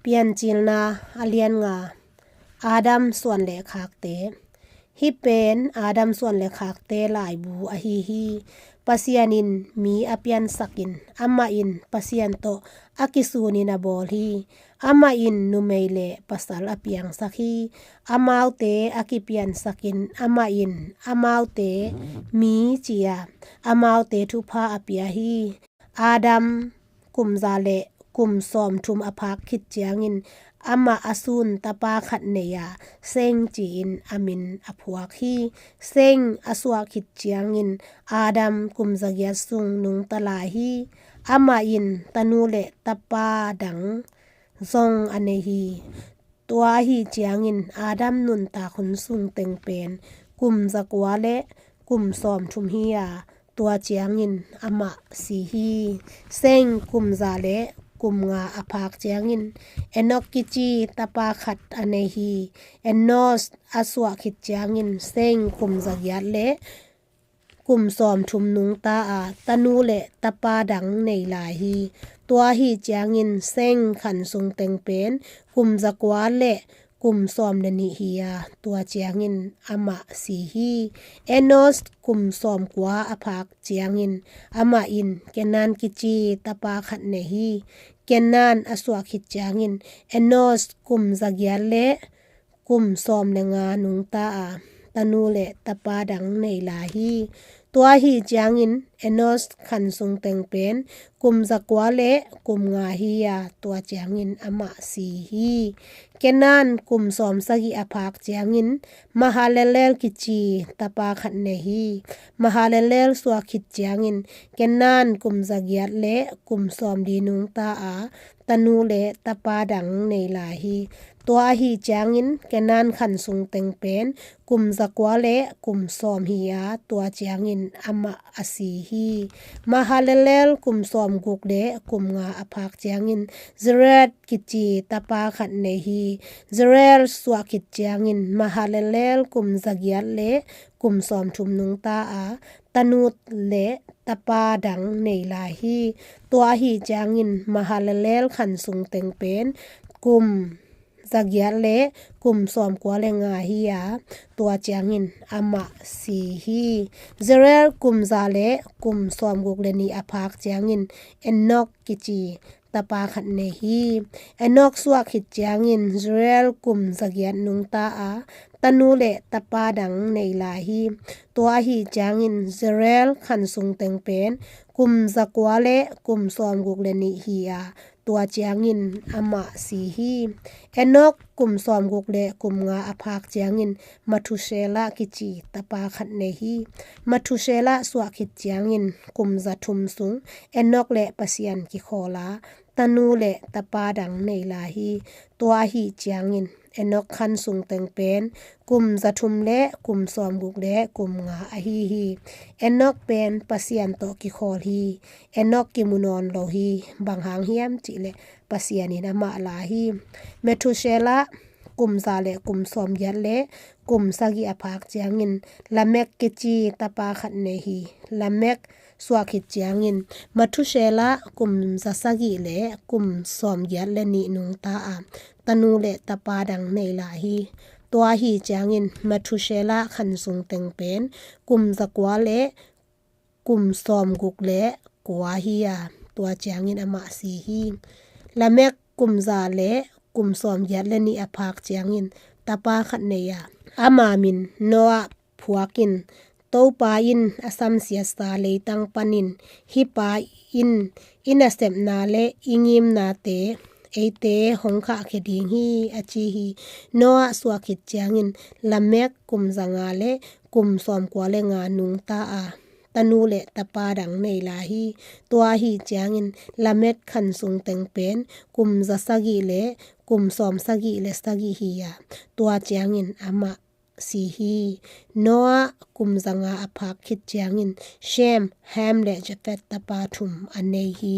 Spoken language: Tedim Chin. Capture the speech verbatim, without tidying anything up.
Piancilna a lian nga. Adam suan le khakte. Hih pen Adam suan le khakte laibu ahi hi. Pasian in mi a piansakin, amah in Pasian tawh a kisunin a bawl hi. Amah in numei le pasal a piangsak hi. Amaute a kipiansakin, amah in amaute mi ci-a, amaute thupha a pia hi. Adam kum za le kum sawmthum a phak khit ciangin amah a sun tapa khat nei-a, Seng ci-in a min a phuak hi. Seng a suah khit ciangin Adam kum zagiat sung nungta lai hi. Amah in tanu le tapa dang zong a nei hi. Tua ahi ciangin Adam nuntak hun sung teng pen kum zakua le kum sawmthum hi-a, tua ciangin amah si hi. Seng kum za le kum nga a phak ciangin Enok kici tapa khat a nei hi. Enos a suah khit ciangin Seng kum zagiat le kum sawmthum nungta a, tanu le tapa dang nei lai hi. Tua ahi ciangin Seng khan sung teng pen kum zakua le kum sawm le nih hi-a, tua ciangin amah si hi. Enos kum sawmkua a phak ciangin amah in Kenan kici tapa khat nei hi. Kenan a suah khit ciangin Enos kum zagiat le kum sawm le nga nungta a, tanu le tapa dang nei lai hi. Tua ahi ciangin Enos khan sung teng pen kum zakua le kum nga hi-a, tua ciangin amah si hi. Kenan kum sawm sagih a phak ciangin Mahalalel kici tapa khat nei hi. Mahalalel suah khit ciangin Kenan kum zagiat le kum sawm li nungta a, tanu le tapa dang nei lai hi. Tua ahi ciangin Kenan khan sung teng pen kum zakua le kum sawm hi-a, tua ciangin amah a si hi. Mahalalel kum sawmguk le kum nga a phak ciangin Zered kici tapa khat nei hi. Zered suah khit ciangin Mahalalel kum zagiat le kum sawmthum nungta a, tanu le tapa dang nei lai hi. Tua ahi ciangin Mahalalel khan sung teng pen kum zagiat le kum sawmkua le nga hi-a, tua ciangin amah si hi. Zered kum za le kum sawmguk le nih a phak ciangin Enok kici tapa khat nei hi. Enok suah khit ciangin Zered kum zagiat nungta a, tanu le tapa dang nei lai hi. Tua ahi ciangin Zered khan sung teng pen kum zakua le kum sawmguk le nih hi-a, tua ciangin amah si hi. Enok kum sawmguk le kum nga a phak ciangin Mathusela kici tapa khat nei hi. Mathusela suah khit ciangin kum zathum sung Enok le Pasian kikhawl a, tanu le tapa dang nei lai hi. Tua ahi ciangin Enok khan sung teng pen kum zathum le kum sawmguk le kum nga ahi hi. Enok pen Pasian tawh kikhawl hi. Enok kimu nawn lo hi. Bang hang hiam cih leh Pasian in amah la hi. Methusela kum za le kum sawmgiat le kum sagih a phak ciangin Lamek kici tapa khat nei hi. Lamek suah khit ciangin Methusela kum za sagih le kum sawmgiat le nih nungta a, tanu le tapa dang nei lai hi. Tua ahi ciangin Methusela khan sung teng pen kum zakua le kum sawmguk le kua hi-a, tua ciangin amah si hi. Lamek kum za le kum sawmgiat le nih a phak ciangin tapa khat nei a, ama min Noah phuakin, Topa in a samsiatsa leitang panin hih pa in i nasepna le i ngimnate eite hong khahkhia ding hi, a ci hi. Noah suah khit ciangin Lamek kum zanga le kum sawmkua le nga nungta a, tanu le tapa dang nei lai hi. Tua ahi ciangin Lamek khan sung teng pen kum za sagih le kum sawm sagih le sagih hi-a, tua ciangin amah si hi. Noah kum zanga a phak khit ciangin Shem, Ham le Jafet tapa thum a nei hi.